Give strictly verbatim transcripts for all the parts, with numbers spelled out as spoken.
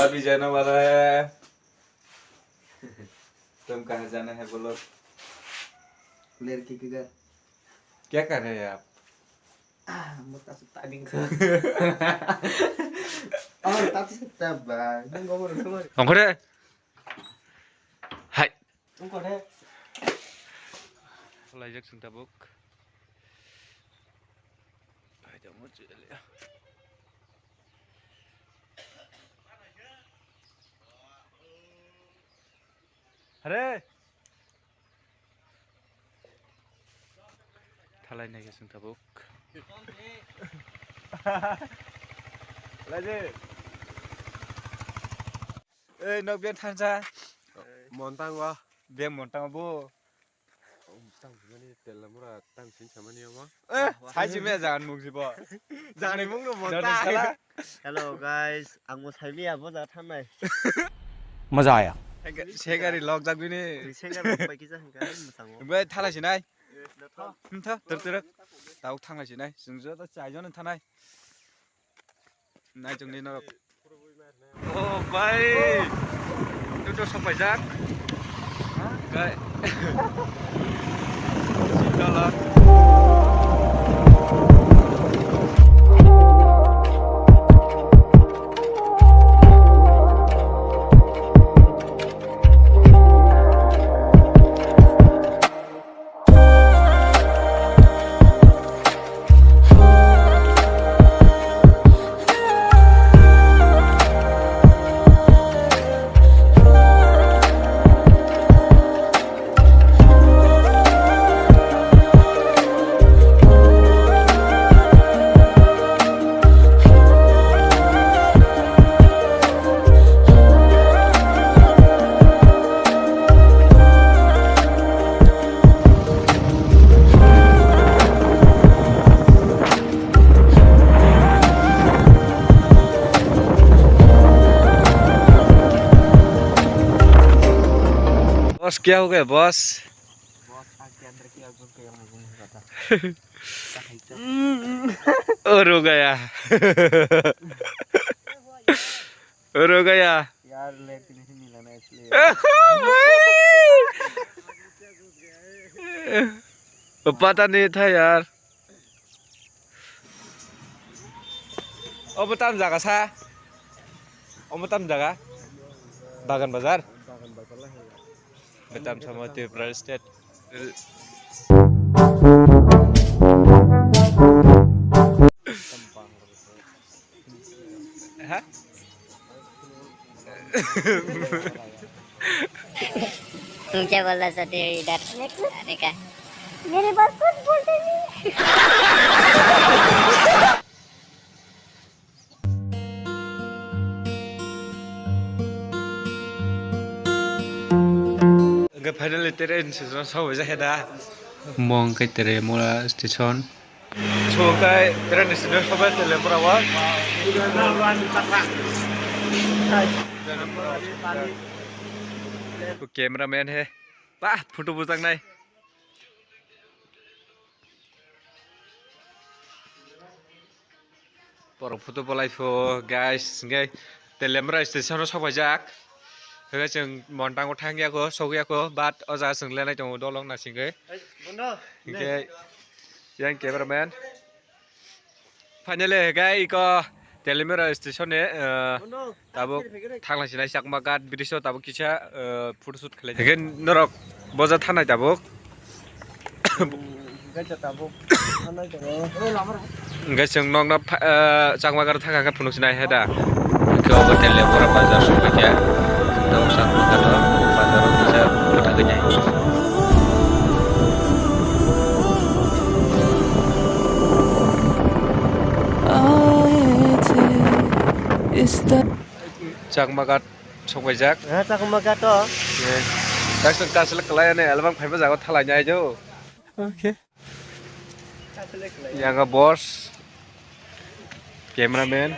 अभी जाने वाला है। तुम कहाँ जाना है बोलो? लड़की के घर। क्या कर रहे हैं आप? Ah, mo ta su ta ding kha. Oh, ta su ta ba. Nung go mo ro mo. Ongkore. Hai. Ongkore. Laijak sing tabuk. Hai, jamo chile. Hare. Thalai nai khe chwng tabuk. Laje. Ei, nok ben thansa. Montang wa. Ben montang bo. Tang sini telamura tang sin samani ama. Eh, hai si me jangan mung si bo. Jangan mung no montang. Hello guys, ang mo sai miya bo ja thanai. Maza aya. Segari log jak bini. Segari log bai kisa hingka musango. Bai thala sinai. Hintha tur tur. Tau thangla sinai. Sungjo ta chai jon thanai. Nai chungni norok. Oh bai. Tu to sok paijak. Kai. Sitala. Boss, क्या हो गया boss? Boss, आग के अंदर की आग बुझ गया, मैं बुझ रहा था। ओ रो गया। ओ रो गया। यार, लेट नहीं मिला ना इसलिए। वो पता नहीं था यार। Obo tam jaga sa? Obo tam jaga? Bagan bazar? Bagan bazar lah. Betam sama Tripura State. Ha? तुम क्या बोलना चाहते हो इधर? अरे का? मेरे पास कुछ बोलते नहीं। Hingke finally train station sobai jakhe da. Mo hingke train mura station. Sokai train station sobai Tripura o. Camera man he. Ba photo bujak nai. Borok photo bolai pho guys, hingke Telemra station o sopaijak. Hingke chwng Montango thangya kho, sokya kho, but o jaga chwng lenai tongo dolong naisingwi. Hingke yang cameraman. Finally, hingke iko Telemra station ni, eh, tabuk thangla sinai Chakma Ghat bridge o tabuk kisa, eh, photoshoot khlai. Hingke norok boja thanai tabuk. Hingke chwng nokno pha-, eh, Chakma Ghat thangkha khe phunuk sinai hai da. Hingke obo Telemra bazar sokphaikha. Tabuk Chakma Ghat o bazar o kisa photo khe nai. Chakma Ghat sokpaijak. Ha, Chakma Ghat o. Kaisa kaisa kwlai ani album phaiba jaga thalai nai jo. Okay. Yang boss, cameraman,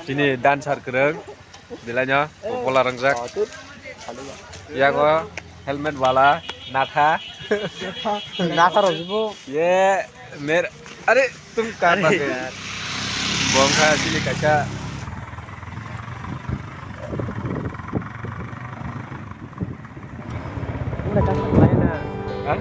chini dancer kwrwng, belai no popola rangjak. Yago helmet wala, natha. Natha rok bo. Ye, mer, are, tum kar ba ke. Bongkha chini kaisa. Ha?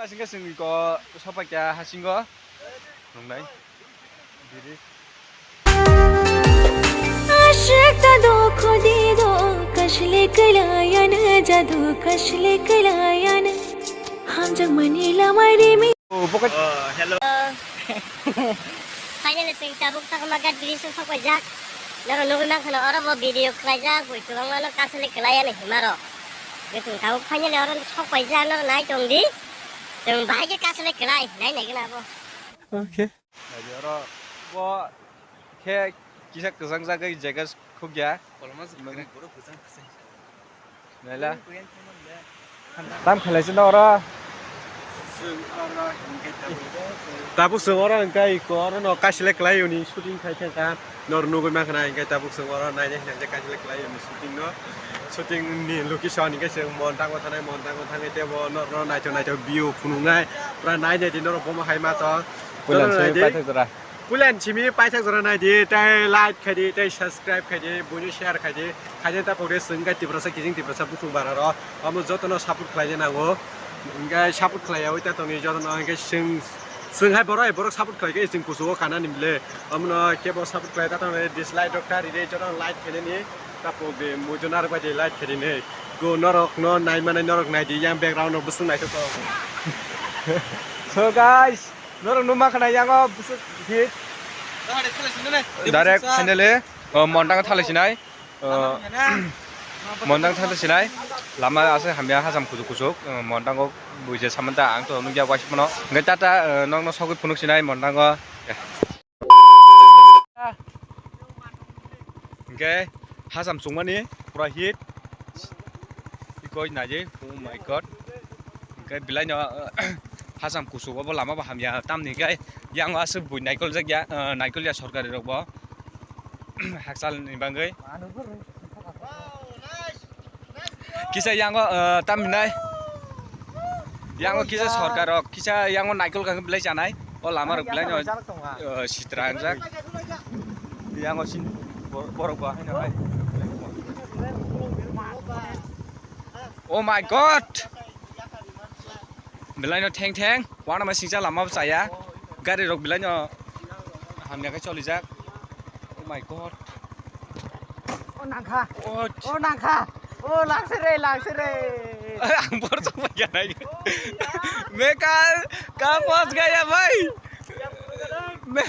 Asingke singko sopaikya hasingo nungnai diri. Ashik ta dokho di do, kashli kalayan jadu, kashli kalayan. Hamjak mani lamai rimi. Oh, bukan. Oh, hello. Finally, sing tabuk sakma gat bridge song sok paijak. Noro nugui mankha no oro bo video khlaijak, bui kwbangma no kasali kwlai ani himaro. Bwswng tabuk finally oro sok paijak, noro nai tong di. Chwng bahai khe kasali kwlai, nai nai gana bo. Okay. Nai oro bo khe kisa kwchang jagwi jaga khukya. Koloma se kwrwi borok kwchang kwchang. Naila. Tam khalai sino oro. Tabuk chwng oro hwnkhe iko oro no kaisle kwlai uni shooting khai thangkha. Nor nugui mankha na hwnkhe tabuk chwng oro naina hinang je kaisle kwlai uni shooting no. Shooting ni location hwnkhe chwng Montango thanai, Montango thangwi tebo norno naithok naithok view phunuknai. Pura nai nai di norok bomo hai ma tong. Puila Jotono nai simi di. Paithak jora. Puilan simi paithak jora nai di, tei like khai di, tei subscribe khai di, buino share khai di. Khaina ta pore chwng khe Tiprasa kijing Tiprasa bukhung bara rok. Omo jotono support khlaina nango. Hwnkhe support khlaiyawi ta tongni jotono hwnkhe chwng, chwng hai borok, borok support khlai khe chwng kuchugo kana ni bile. Omono kebo support khlai ta tongni dislike rok ta ride jotono like khainani ta pok de muitu narwk bai de like khainani. Go norok no nai mani norok nai di yang background rok bwswk naithok tongo. So guys, norok numa khana yango bwswk hit. Direct finally, uh, Montango thalai sinai. Uh, Montango thalai sinai. Lama aswk hamya hacham kuchuk kuchuk. Uh, Montango buija samanta ang to nukya waisa phano. Hwnkhe tata, uh, nokno sogwi phunuk sinai Montango. Hwnkhe hacham chungmani pura hit. Ikoi naidi, oh my God. Hwnkhe belai no, hacham kuchuk obo lama bo hamya tamni hwnkhe yang aswk bui naikol jak ya, eh, naikol ya sorkari rok bo. Hakchal ni bagwi. Kisa yango, eh, tam hinai. Yango kisa sorkar rok, kisa yango naikol kang belai chanai. O lama rok belai no, eh, sitra angjak. Yango sin bor-, borok ba haino hai. Oh my God! Belai no theng theng, wana ma singsa lama bo chaya. Gari rok belai no hamya khe cholijak. Oh my God. O nangkha. Oh. O nangkha. O langse re, langse re. Ang bor chok bai ya nai. Mekal ka pos gaya bhai. Me,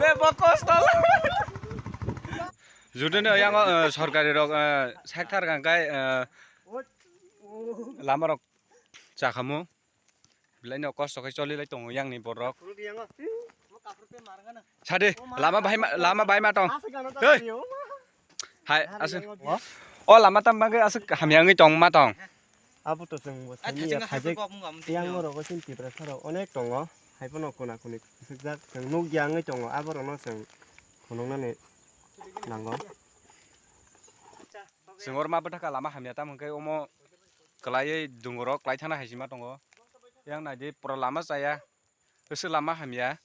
me bokos tol. Judene yang, eh, sorkari rok, eh, sekthar kang kai, eh, lama rok chakhamu. Belai no kosto khe choli lai tongo yang ni borok. Sade, lama bahai ma, lama bahai ma tong. Hei. Hai, aswk. O lama tam bagwi aswk hamya wngwi tong ma tong. Abo to chwng bo simi ya phajik. Yang borok o chini Tiprasa rok onek tongo. Hai phano kona koni kwswkjak chwng nukya wngwi tongo. Abo rokno chwng phunuknani nango. Chwng oro ma bwthaka lama hamya tamo hwnkhe omo kwlaiwi dungorok kwlai thana hai sima tongo. Yang naidi pura lama chaya. Bwswk lama hamya.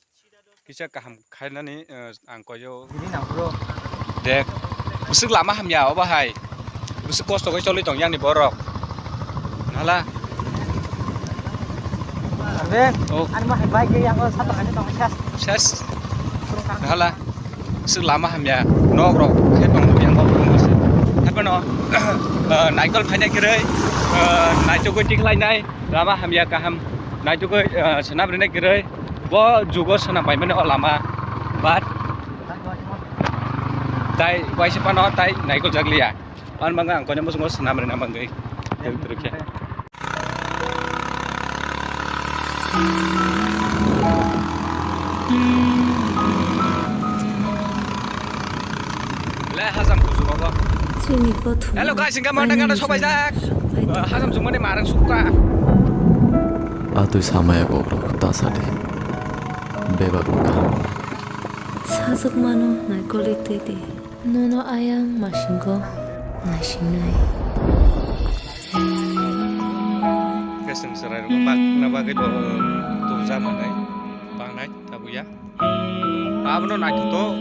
Kisa kaham khainani, eh, ang koyo. Bini nang bro. Dek. Bwswk lama hamya obo hai. Bwswk kosto khe choli tong yang ni borok. Nala. Arbe. Oh. Ani ma hai bai ke yang ko satu kali tong ses. Ses. Nala. Swk lama hamya, nok rok khe tong yang ko. Haibano, eh, naikol phainai kwrwi, eh, naitugwi tikhlainai, lama hamya kaham, naitugwi, eh, swnam rinai kwrwi, bo jugo swnam paimani o lama, but tai waisa phano tai naikol jakliya. Ani bagwi ang koino muchungo swnam rwna bagwi. Le hacham kuchugo Hello guys, hingke mantang gana sobaijak. Hajam chumani marang sukha. Atwi samaya kokrok ta sadi. Bebak wngkha. Sajwkmano naikoli twi di. Nono ayang masingo naisingnai. Keseng serai rok bakna bagwi bo tuja manai bangnai tabuya. Abono naithotok.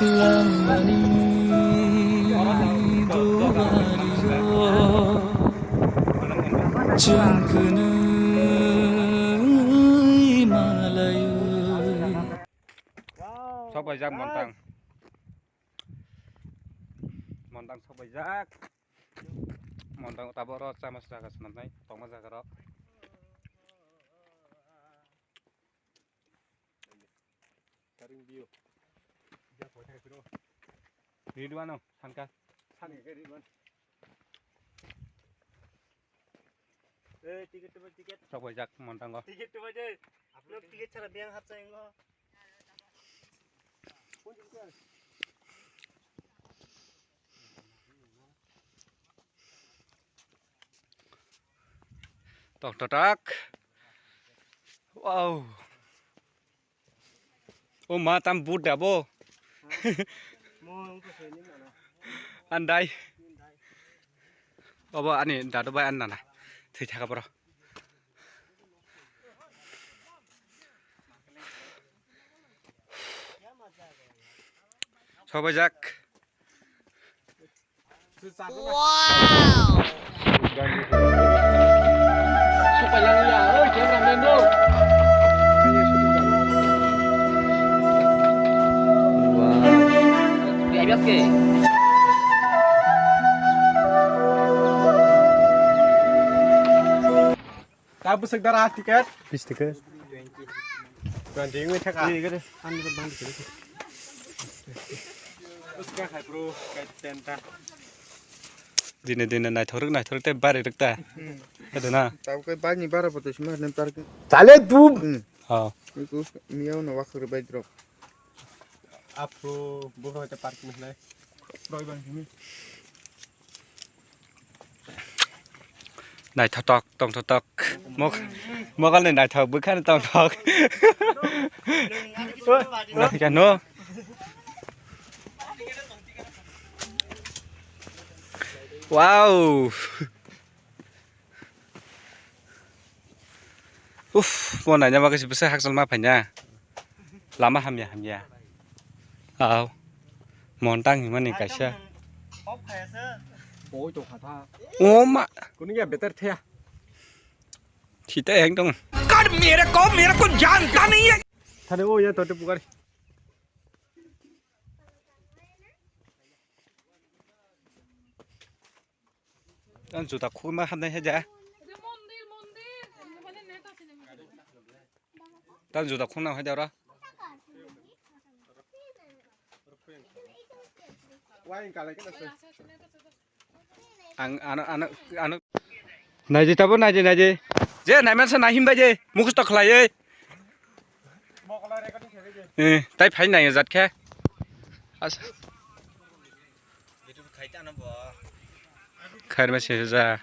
Langmani duari o chwng kwnwi malaio. Sok bai jak montang. Montang sok bai jak. Montang tabok oro chama jaga swnamnai tongma jaga rok. Ridwan no sanka. Sani ke Ridwan. Eh, ticket to ticket. Sok bai jak montango. Ticket to je. Apno ticket chara biang hapsa ingo. Tok tok tok. Wow. O ma tam but da bo. Andai. Obo ani dadu bai an nana. Thwi thaka bro. Sobai jak. Wow. Wow. Tabuk bwswk dara ticket? Bis ticket. Twenty wngwi thaka. Ani bandi kiri. Uska khai bro, kai ten ta. Dine dine naithok rwk naithok rwk tei bari rwk ta. Hmm. Ado na. Tabuk kai bani bara bo to sima nem park. Chale tu. Hmm. Ha. Iku miyau no wakho rwk bai drop. Apro bo hoite park ni hnai. Roi bang hini. Naithotok, tongthotok. Mok-, mokolni naithok, bwkhani tongthok. Naithok no? Wow. Uff, bo naina bagwi se bwsa hakchal ma phaina. Lama hamya hamya. Aw. Montang himani kaisa. Oi to khatha. O ma. Kunu ya better thaya. Thita ekdom. Kar mere ko, mere ko janta nahi hai. Thane o ya to te pukar. Ang juta khuma hamnai hai da. Tang juda khungna hai da ora. Ang ano, ano, ano. Naidi tabo, naidi, naidi. Je, naiman sa naihim bai je. Mukhus to khlai ei. Eh, tai phai nai jat khe. As. Khairma se ja.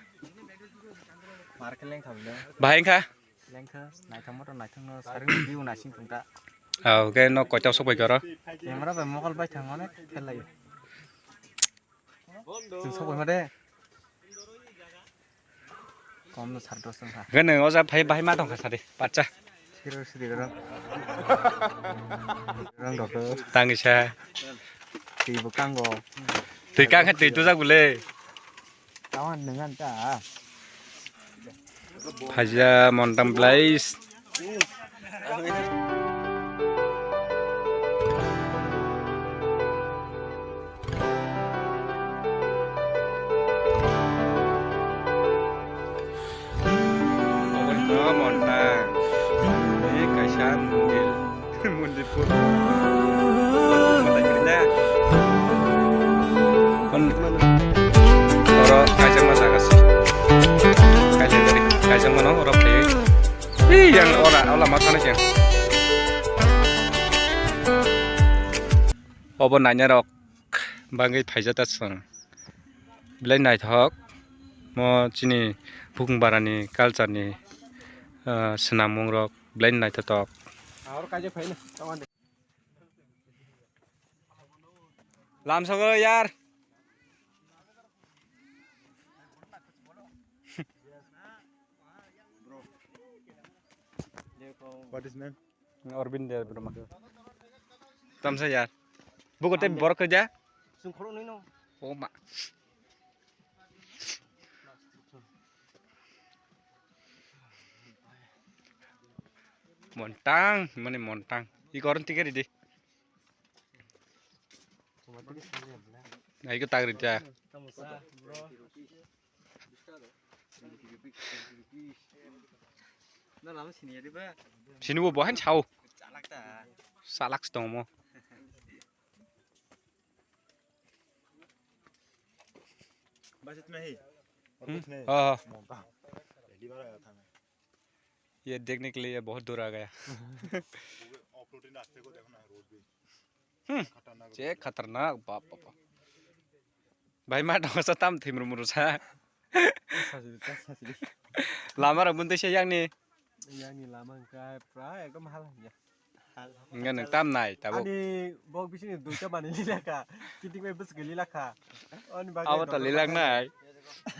Bahai kha. Lengkha, naithok moto naithokno saringni view naising tongkha. Ah, okay, no koita sok bai karo. Camera bai mokol bai thang onek phel lai. Chwng sok bai made. Kom no sar dos wngkha. Gane oja phai bahai ma tongkha sadi, pacha. Siro siri rong. Rong dok. Tangisa. Twi bo kango. Twi kangkha twi tujak bole. Tawan nungan ta. Phaja montam place. Montam. Ini kaisa mondir. Mondir pur. Matai kiri da. Kon-, oro kaijak ma jaga se. Kaijak dari, kaijak mano oro phai. Ih, yang ora, ola ma thana kya. Obo nainarok bangwi phaijak ta chwng. Belai naithok. Mo chini Bukhung barani culture ni, ah, swnammungrok belai naithotok. Lamsogo yar. What is name? Arvind Debbarma. Tamsa yar. Buko te borok khe ja? Sung khorok nui no. O ma. Montang, mane montang. I koron tikeri di. Ai ko tagri ja. Sini bo bohan chao. Salak tongmo. बस इतना ही। और हम्म। कुछ नहीं। हाँ, हाँ। मोटा। पहली बार आया था मैं। ये देखने के लिए बहुत दूर आ गया। ऑफ रोडिंग रास्ते को देखना है, रोड भी। हम्म। खतरनाक। Che खतरनाक, बाप, बाप, बाप। भाई, मा ढोसा ताम थिमरु मुरु सा। Lama rok bun tei se yang ni. Yang ni lama hwnkhe pura ekdom hal hanya. Hwnkhe nwng tam nai tabuk. Ani bok bisingni duita mani lilakha. Kiting bai bwswk lilakha. Oni bagwi abo to lilak nai.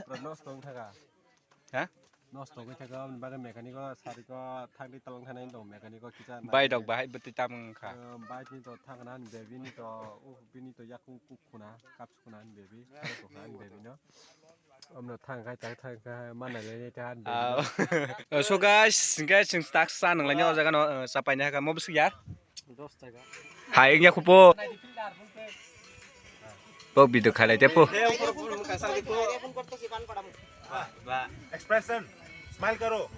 Pura nosto wngkha. Ha? Nosto wngwi thaka, aboni bagwi mechanic o sari ko thangwi tolong thana hinwi tongo, mechanic o kisa. Bike rok bahai bwtwi tam wngkha. Bike ni to thangna ni baby ni to, uh, bini to yakung kuk khuna, kap khuna ni baby, kap khuna ni baby no. Omno thang khai, thang khai, mana le ni ta ni baby no. So guys, guys, chwng tak sa nang lai ni o jaga no, uh, sa paina ka mo bwswk ya. Hai, wngya khupo. Bo video khalai te po. Expression, smile karo.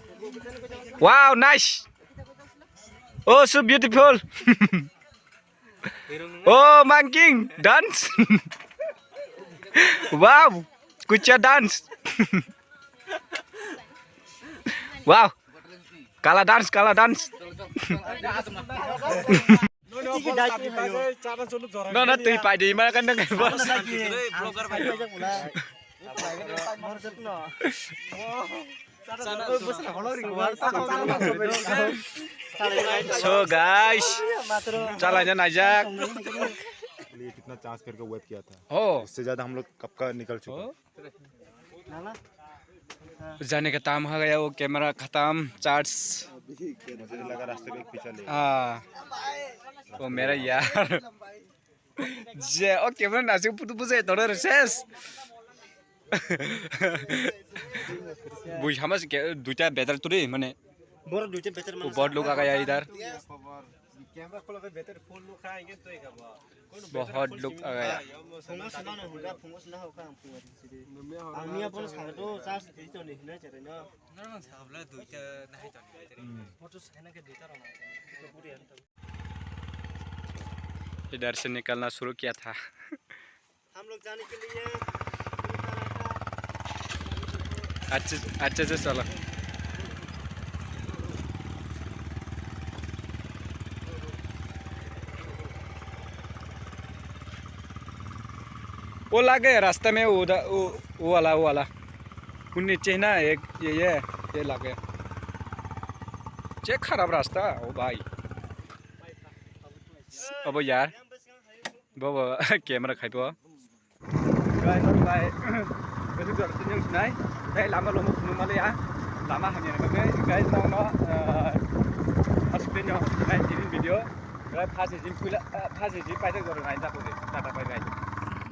Wow, nice. Oh, so beautiful. Oh, monkey dance. Wow, kucha dance. Wow. Kala dance, kala dance. No, no, twi pai di, ma kan nang. So guys, chala jana najak. लिए कितना चार्ज करके वेट किया था। Oh. इससे ज्यादा हम लोग कब का निकल चुका है। Oh. जाने का टाइम हो गया, वो कैमरा खत्म, चार्ज। मुझे लगा रास्ते पे पीछा ले। हाँ। वो मेरा यार। जे, ओ कैमरा ना से पुतु पुसे तोड़े रे सेस। बुझ हमस के दुटा बेटर तुरी मने। बोरो दुटा बेटर मने। बहुत लोग आ गया इधर। कैमरा खोलो के बेहतर फोन लो खा, ये तो एक अब। बहुत लोग आ गया। फोन सुना ना होगा, फोन सुना होगा, हम फोन से। हम ये अपन साथ तो साथ तो नहीं ना चले ना। ना ना, साबला दुटा नहीं तो नहीं। फोटो सेना के दुटा रहा। इधर से निकलना शुरू किया था। हम लोग जाने के लिए अच्छा, अच्छा से चलो। वो लगे रास्ते में, उधर, वो, वो वाला, वो वाला। वो नीचे है ना, एक, ये, ये, ये लगे। चेक खराब रास्ता, ओ भाई। अब यार। Bo, bo, camera khai bo. Guys, bai. Bwswk jora tini wng sinai. Tei lama lomo phunuk maliya. Lama hamya ni bagwi. Guys, nokno, ah, aswk tei no nai tini video. Guys, first gym puila, ah, first gym paijak jora nai jako de. Tata bye bye.